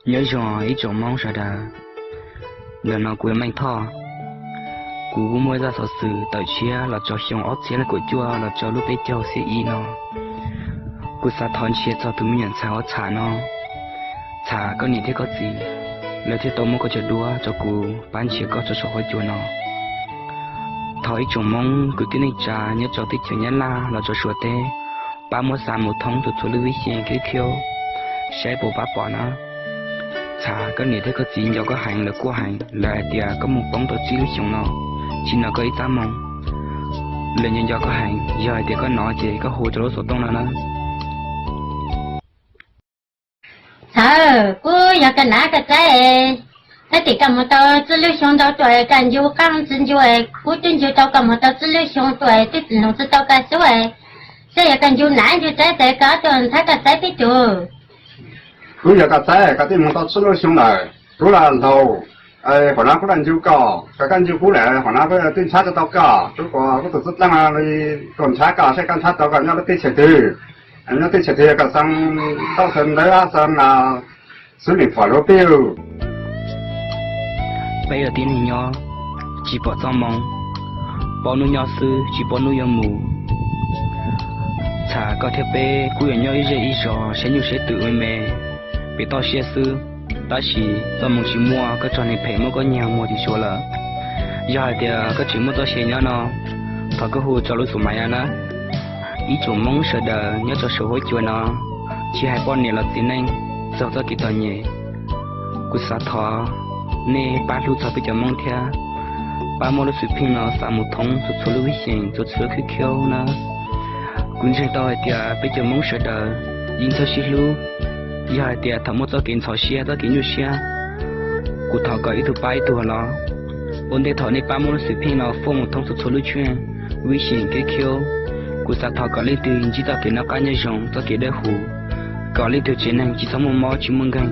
Nyob zoo ib tsoom Hmoob sawv daws, ntawm no kuv yog Meej Thoj. Kuv kuj muaj zaj xov xwm tawm tshiab los txog xyoo ob txhiab kaum cuaj los txog lub peb caug xiab ib no. Kuv xav thov nrhiav txog tus me nyuam ntxhais uas Txham no. Txham, koj niam thiab koj txiv lawv thiaj tau muab koj cov duab rau kuv pab nrhiav koj tso saum huab cua no. Thov ib tsoom Hmoob kwv tij neej tsa nyob rau teb chaws Nyab Laj los txog Suav teb pab muab xa mus thoob txhua txhua lub vib xyeem khib khiub saib puas pab pom na. Txham, koj niam thiab koj txiv nco koj heev, lawv quaj heev, lawv hais tias koj mus poob tau tsib lub xyoos no, tsis hnov koj ib txab moo. Lawv nco nco koj heev, yog hais tias koj hnov ces koj hu rau lub xov tooj no na. Txham, kuv yog koj nam koj txiv, tab sis koj mus tau tsib lub xyoo ntau tuaj, koj ncu qab tsis ncu, kuv twb ncu tau koj mus tau tsib lub xyoo tuaj twb tsis noog tsis tau koj xub, saib yog koj ncu nam ncu txiv tes koj tuaj ntxhab koj txiv tib tug. Kuv yog koj txiv, koj twb mus tau tsib lub xyoo lawm, kuv los laus, qhov no kuv los ncu koj, koj ncu kuv lawm, qhov no kuv twb ntxhab tsis tau koj, kuv tus txwj dleej li tuaj ntxhab koj saib koj ntxhab tau koj nyob lub teb chaws twg. Nyob teb chaws twg, koj xeem Ntaub, xeem Ntawv, xeem xub neej phom luv pib. Peb yog tib neeg nyob tsis pom txoj moo, paub hnub nyob xwb tsis paub hnub yuav mus. Txham, koj thiab peb kuj yuav nyob ib zej ib zos saib nyuj saib twm me me, pem toj siab xwb, tab sis txoj moo tsis muaj, koj txoj neeg phem muab koj nyiag muag tim Suav lawm. Yog hais tias koj tseem muaj txoj sia nyob no, thov koj hu rau lub xus maiv no na. Ib tsoom Hmoob sawv daws nyob rau saum huab cua no, tsis hais poj niam los txiv neej, txog txoj kev txom nyem, kuv xav thov nej pab hlub txog peb cov Hmoob thiab pab muab lub xwm pheej no xa mus thoob txhua txhua lub vib xyeem txhua txhua lub khib khiub na. Kuv ntseeg tau hais tias peb cov Hmoob sawv daws yeej txawj sib hlub. Yog hais tias thaum muaj txoj kev ntxhov siab txoj kev nyuaj siab, kuv thov kom ib tug pab ib tug los. Ua ntej thaum nej pab muab lub xwm pheej no faus mus thoob txhua txhua lub tsheej, vib xyeem khib khiub, kuv xav thov kom leej twg ntsib txoj kev noj qab nyob zoo txoj kev dawb huv, kom leej twg tsev neeg tsis txhob muaj mob tsis muaj nkeeg.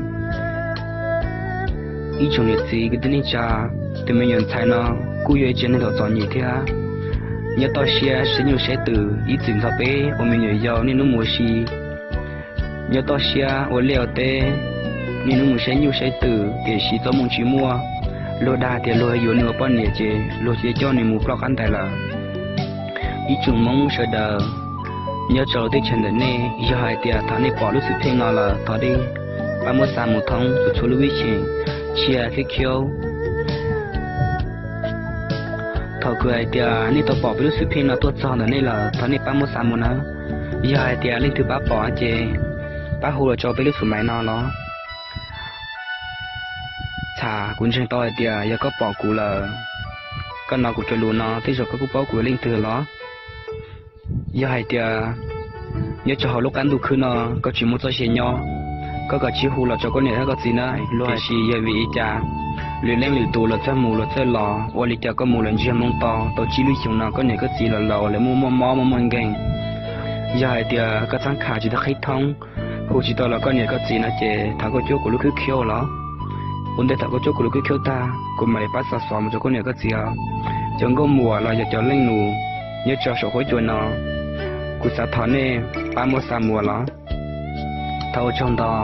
Ib tsoom niam txiv kwv tij neej tsa, tus me nyuam ntxhais no kuj yog ib tsev neeg txom txom nyem thiab. Nyob toj siab saib nyuj saib twm ib txwm ntxhov peb ua me nyuam yaus niaj hnub mus ua si. Nyob toj siab ua liaj ua teb niaj hnub mus saib nyuj saib twm, tiam sis txoj moo tsis muaj. Luag dag tias luag yuav nws ua poj niam ces luag cia coj nws mus ploj qab ntais lawm. Ib tsoom Hmoob sawv daws nyob rau teb chaws ntawm nej, yog hais tias thaum nej pom lub xwm pheej no lawm thov nej pab muab xa mus thoob txhua txhua lub vib xyeem, txhua khib khiub. Thaum kuv hais tias nej tau pom peb lub xwm pheej no tuaj txog ntawm nej lawm thov nej pab muab xa mus na. Yog hais tias leej twg pab pom ces pab hu los rau peb lub xus maiv no los. Txham, kuv ntseeg tau hais tias yog koj pom kuv lawm, koj hnov kuv cov lus no tej zaum koj kuj paub kuv yog leej twg los. Yog hais tias nyob rau hauv lub qab ntuj khwb no koj tsis muaj txoj sia nyob, koj kav tsij hu los rau koj niam thiab koj txiv na. Tiam sis yog vim li cas lwm leej lwm tus luag txawj mus luag txawj los, ua li cas koj mus lawm ntsiag moo to tau tsib lub xyoos no koj niam koj txiv los laus lawv muaj muaj mob muaj muaj nkeeg. Yog hais tias koj txhab kham tsis tau qhib thoob, hu tsis tau los koj niam koj txiv no ces thov koj cuab kuv lub khwb khiub los. Ua ntej thaum koj cuab kuv lub khwb khiub tag kuv mam li pab xa xov mus rau koj niam koj txiv os. Cov nkauj muam los yog cov leej nus nyob rau saum huab cua no, kuv xav thov nej pab muab xa mus los. Thov ua tsaug ntau.